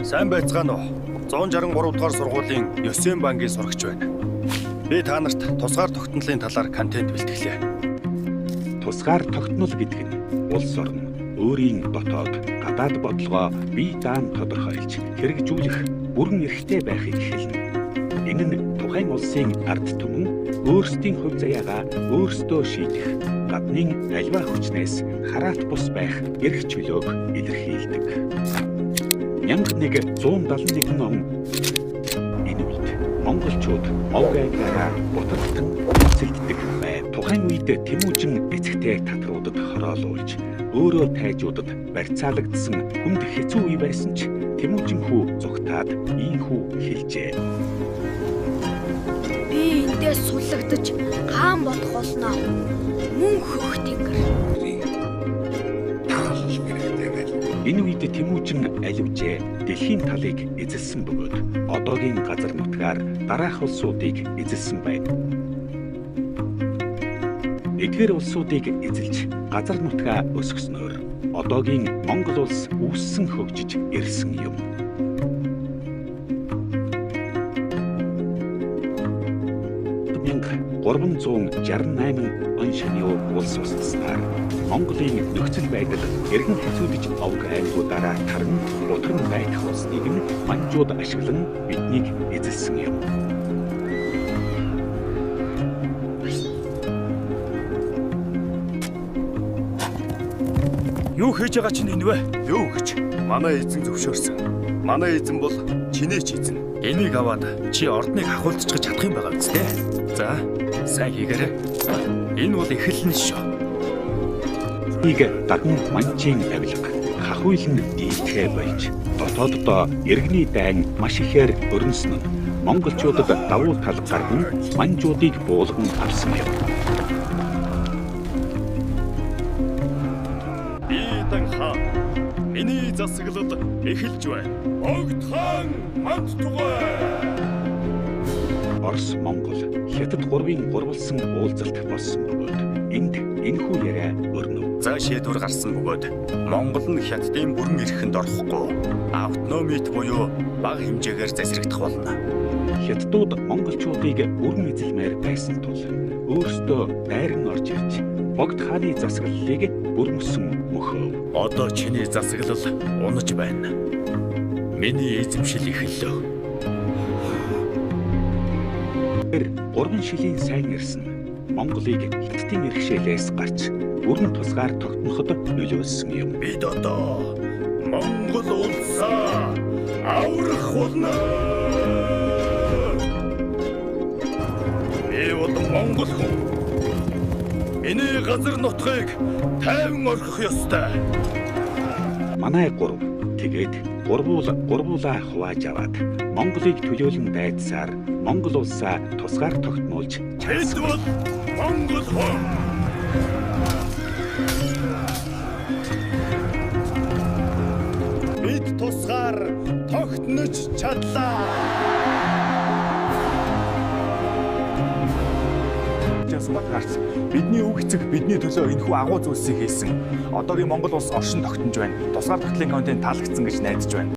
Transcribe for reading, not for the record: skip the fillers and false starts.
Сайн байцгаана уу? 163 дугаар сургуулийн Ёсен бангийн сурагч байна. Би та нарт тусгаар тогтнолын талаар контент бэлтгэлээ. Тусгаар тогтнол гэдэг нь улс орн өөрийн дотоод гадаад бодлогоо бие даан тодорхойлж хэрэгжүүлэх бүрэн эрхтэй байхыг хэлнэ. Энэ нь тухайн улсын ард түмэн өөрсдийн хувь заяагаа өөрсдөө шийдэх, гаднын аливаа хүчнээс хараат бус байх эрх чөлөөг илэрхийлдэг. 1171 он энэ үед монголчууд Мовг аймгаараа бутархтан эцэлддэг байв. Тухайн үед Тэмүжин эцэгтэй татруудад хороолуулж, өөрөө тайжуудад барьцаалагдсан хүнд хэцүү үе байсан ч Тэмүжин хүү зугтаад ийхүү хэлжээ. Би эндээс суллагдаж хаан болох болно. Мөн хөх тэнгэр. Таалал хэрэгтэй байл. Энэ үед Тэмүжин аливжээ дэлхийн талыг эзэлсэн бөгөөд одоогийн газар нутгаар дараах улсуудыг эзэлсэн байна. Эдгээр улсуудыг эзэлж газар нутгаа өсгөснөөр одоогийн Монгол улс үүссэн хөгжиж ирсэн юм. 1368 он шаны улс устснаар Монголын нөхцөл байдал эргэн хэцүүдэж овг аймагуудаараа таран бутарн байх болсныг нь манжууд ашиглан биднийг эзэлсэн юм. Юу хийж байгаа чинь энэ вэ? Юу гэж? Манай эзэн зөвшөөрсөн. Манай эзэн бол чиний ч эзэн. Энийг аваад чи ордныг хахуулчих чадах юм байгаа биз дээ? За, сайн хийгээрэй. Энэ бол эхлэл нь шүү. Ийг даган манжийн авилга хахуйл нь дийлдэхэ болж дотооддоо иргэний дайн маш ихээр өрнөсөн нь монголчуудад давуу тал гарган манжуудыг буулган авсан юм. Бидан хаан, миний засаглал эхэлж байна. Богд хаан манд тугай. Орос, Монгол, Хятад гурвын гурвалсан уулзалт болсон бөгөөд энд энэхүү яриа өрнөв. За шийдвэр гарсан бөгөөд Монгол нь Хятадын бүрэн эрхэнд орохгүй автономит буюу бага хэмжээгээр засрагдах болно. Хятадууд монголчуудыг бүрэн эзэлмээр байсан тул өөрсдөө дайран орж ирж Богд хааны засаглалыг бүрмөсөн мөхөв. Одоо чиний засаглал унаж байна. Миний эзэмшил эхэллээ. Тэр 3 шилийн сайн ирсэн Монголыг Хятадын эрхшээлээс гарч бүрэн тусгаар тогтноход нөлөөлсөн юм. Бид одоо Монгол улсаа аврах болно. Би бол монгол хүн. Миний газар нутгийг тайван орхих ёстой. Манай гурав тэгээд гурвуул гурвуулаа хувааж аваад Монголыг төлөөлөн дайдсаар Монгол улсаа тусгаар тогтнуулж Бид чадсан. бол монгол хүн. Бид тусгаар тогтнож чадлаа. Гарч бидний өв эцэг бидний төлөө энэхүү агуу зүйлсийг хийсэн. Одоогийн Монгол улс оршин тогтнож байна. Тусгаар тогтлын контент таалагдсан гэж найдаж байна.